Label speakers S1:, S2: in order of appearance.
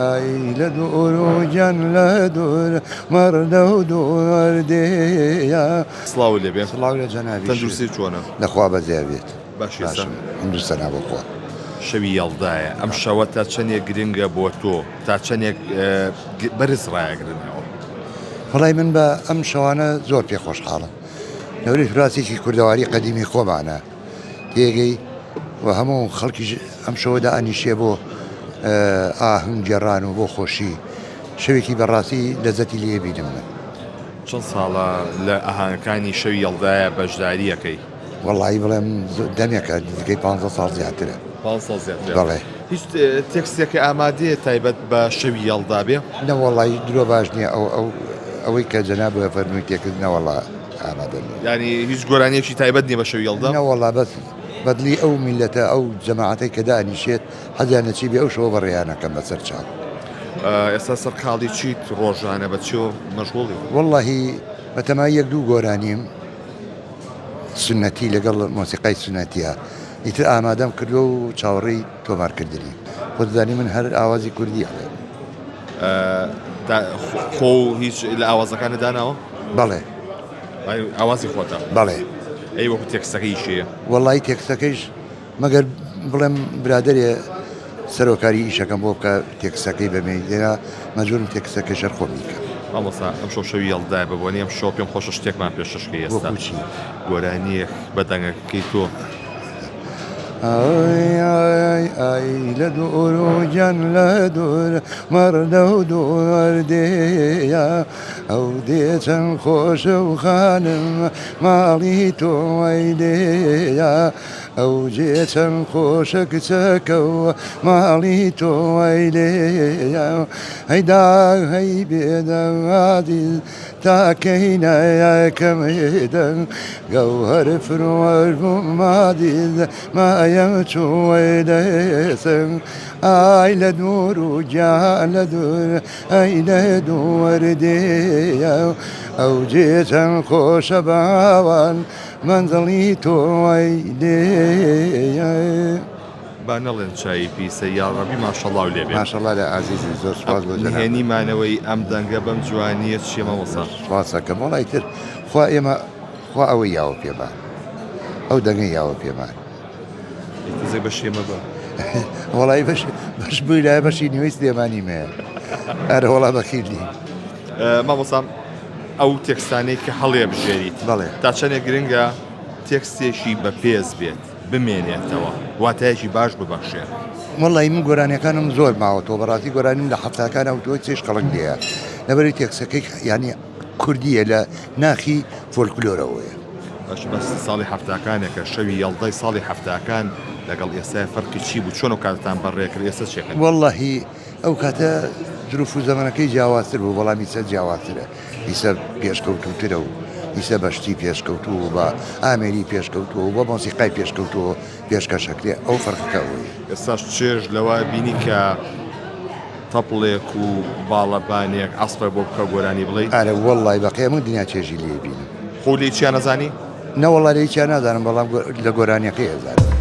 S1: ئای لە دوور و گیان لە دوور مەڕدە و دوور دێیە.
S2: سڵاوت لێ بێ.
S1: سڵاو لە جەنابیشت.
S2: تەندروستیت چۆنە؟
S1: لە خوا بەزیا بێت.
S2: باشی ئێستا؟
S1: باشم حەمد و سەنا بۆ خوا.
S2: شەوی یەڵدایە ئەم شەوە تا چەنێک گرنگە بۆ تۆ تا چەنێک بەرز ڕایەگرنەوە؟
S1: وەڵای من بە ئەم شەوانە زۆر پێ خۆشحاڵم لەوەی توراسێکی کوردەواری قەدیمی خۆمانە. تێگەی و هەموو خەڵکیش ئەم شەوە دائەنیشێ بۆ ئاهەنگ گێڕان و بۆ خۆشی شەوێکی بەڕاستی لەزەتی لێ بینم من.
S2: چەند ساڵە لە ئاهەنگەکانی شەوی یەڵدایە بەشداری ئەکەی؟
S1: وەڵایی بڵێم دەمێکە نزیکەی پانزە ساڵ زیاترە.
S2: پانزە ساڵ زیاترە.
S1: بەڵێ.
S2: هیچ تێکستێکە ئامادەیە تایبەت بە شەوی یەڵدا بێ؟
S1: نەوەڵایی درۆ باش نییە ئەو ئەو ئەوەی کە جەنابت فەرمووی تێکست نەوەڵا. ئامادە نیە.
S2: یانی هیچ گۆرانیەکی تایبەت نیە بە شەوی یەڵدا؟
S1: نەوەڵا بەس بەدڵی ئەو میللەتە ئەو جەماعەتەی کە دانیشێت حەزیان لە چی بێ ئەو شەوە بەڕێیان ئەکەم بەسەر چاو.
S2: ئێستا سەرقاڵی چیت ڕۆژانە بە چیەوە مەشغوڵی؟
S1: وەڵاهی بەتەمای یەک دوو گۆرانیم سوننەتی لەگەڵ مۆسیقای سوننەتیە ئیتر ئامادەم کردووە و چاوەڕێی تۆمارکردنی خۆت دەزانی من هەر ئاوازی کوردی ئەڵێم.
S2: خۆ هیچ لە ئاوازەکانت داناوە؟
S1: بەڵێ.
S2: ئاوازی خۆتە؟
S1: بەڵێ.
S2: ئەی وەکو تێکستەکەی کێیە؟
S1: وەڵایی تێکستەکەیش مەگەر بڵێم برادەرێ سەرۆکاری ئیشەکەم بۆ بکە تێکستەکەی بەمێ دێنا مەجبورم تێکستەکەش هەر خۆم بیکەم.
S2: مامۆستا ئەمشەو شەوی یەڵدایە بە بۆنەی ئەم شەوە پێم خۆشە شتێکمان پێشکەش کەی ئێستا
S1: وەکو چی؟
S2: گۆرانییەک بە دەنگەکەی تۆ.
S1: ئای ئای ئای لە دوور و گیان لە دوور مەڕدە و دوور دێیە ئەو دێ چەند خۆشە و خانم ماڵی تۆ ئەی دێیە ئەو جێ چەند خۆشە کچەکە و ماڵی تۆ ئەی دێیە هەی دا هەی بێدادی تا کەی نایەکەم دەنگ گەوهەر فرۆش بووم مادیز مایم چووەی دەسم ئای لە دوور و گیان لە دوور ئەی لە دوور دێیە ئەو جێ چەند خۆشە باوان مەنزڵی تۆ ئەی دێیە.
S2: با نەڵێن چایی پیسە یاڕەبی ماشەڵاو لێ بێ.
S1: ماشەڵا لە ئازیزی زۆر سوپاس بۆ جەنابت.
S2: نهێنی مانەوەی ئەم دەنگە بەم جوانیە چیە مامۆستا؟
S1: سوپاس ئەکەم وەڵا ئیتر خوا ئێمە خوا ئەوەی یاوە پێمان ئەو دەنگەی یاوە پێمان.
S2: ئیتر بەشی ئێمە بە.
S1: وەڵی بەش بەش بووی لای بەشی نیوەی سلێمانی مەیە ئەرە وەڵا بەخیل نیم.
S2: مامۆستا ئەو تێکستانەی کە هەڵێبژێریت
S1: بەڵێ.
S2: تا چەندێک گرنگە تێکستێکی بەپێز بێت؟ بمێنێتەوە واتایەکی باش ببەخشێ.
S1: وەڵی من گۆرانیەکانم زۆر ماوەتەوە بەڕاستی گۆرانیم لە حەفتاکان وتووە چێش کەڵک لێیە لەبەری تێکسەکەی یانی کوردیە لە ناخی فۆلکلۆرەوەیە.
S2: باشە باسی ساڵی حەفتاکانێکە شەوی یەڵدای ساڵی حەفتاکان لەگەڵ ئێستای فەرقی چی بوو چۆن ئەو کاتەتان بەڕێ کرد ئێستا چی ئەکەن؟
S1: وەڵاهی ئەو کاتە زروف و زەمەنەکەی جیاوازتر بوو بەڵام ئیسە جیاوازترە ئیسە پێشکەوتووترە و ئیسە بە شتی پێشکەوتوو و بە ئامێری پێشکەوتوو و بە مۆسیقای پێشکەوتوو پێشکەش ئەکرێ ئەو فەرقەکە ئەوەیە.
S2: ئێستاش چێژ لەوە بینی کە تەپڵێک و باڵەبانێک عەسفە بۆ بکە گۆرانی بڵێی؟
S1: ئەرە وەڵڵای بە قیامەت دنیا چێژی لێ بینم.
S2: خۆ لێی چیا نەزانی؟
S1: نەوەڵا لێی چیا نازانم بەڵام لە گۆرانیەکەی ئەزانم.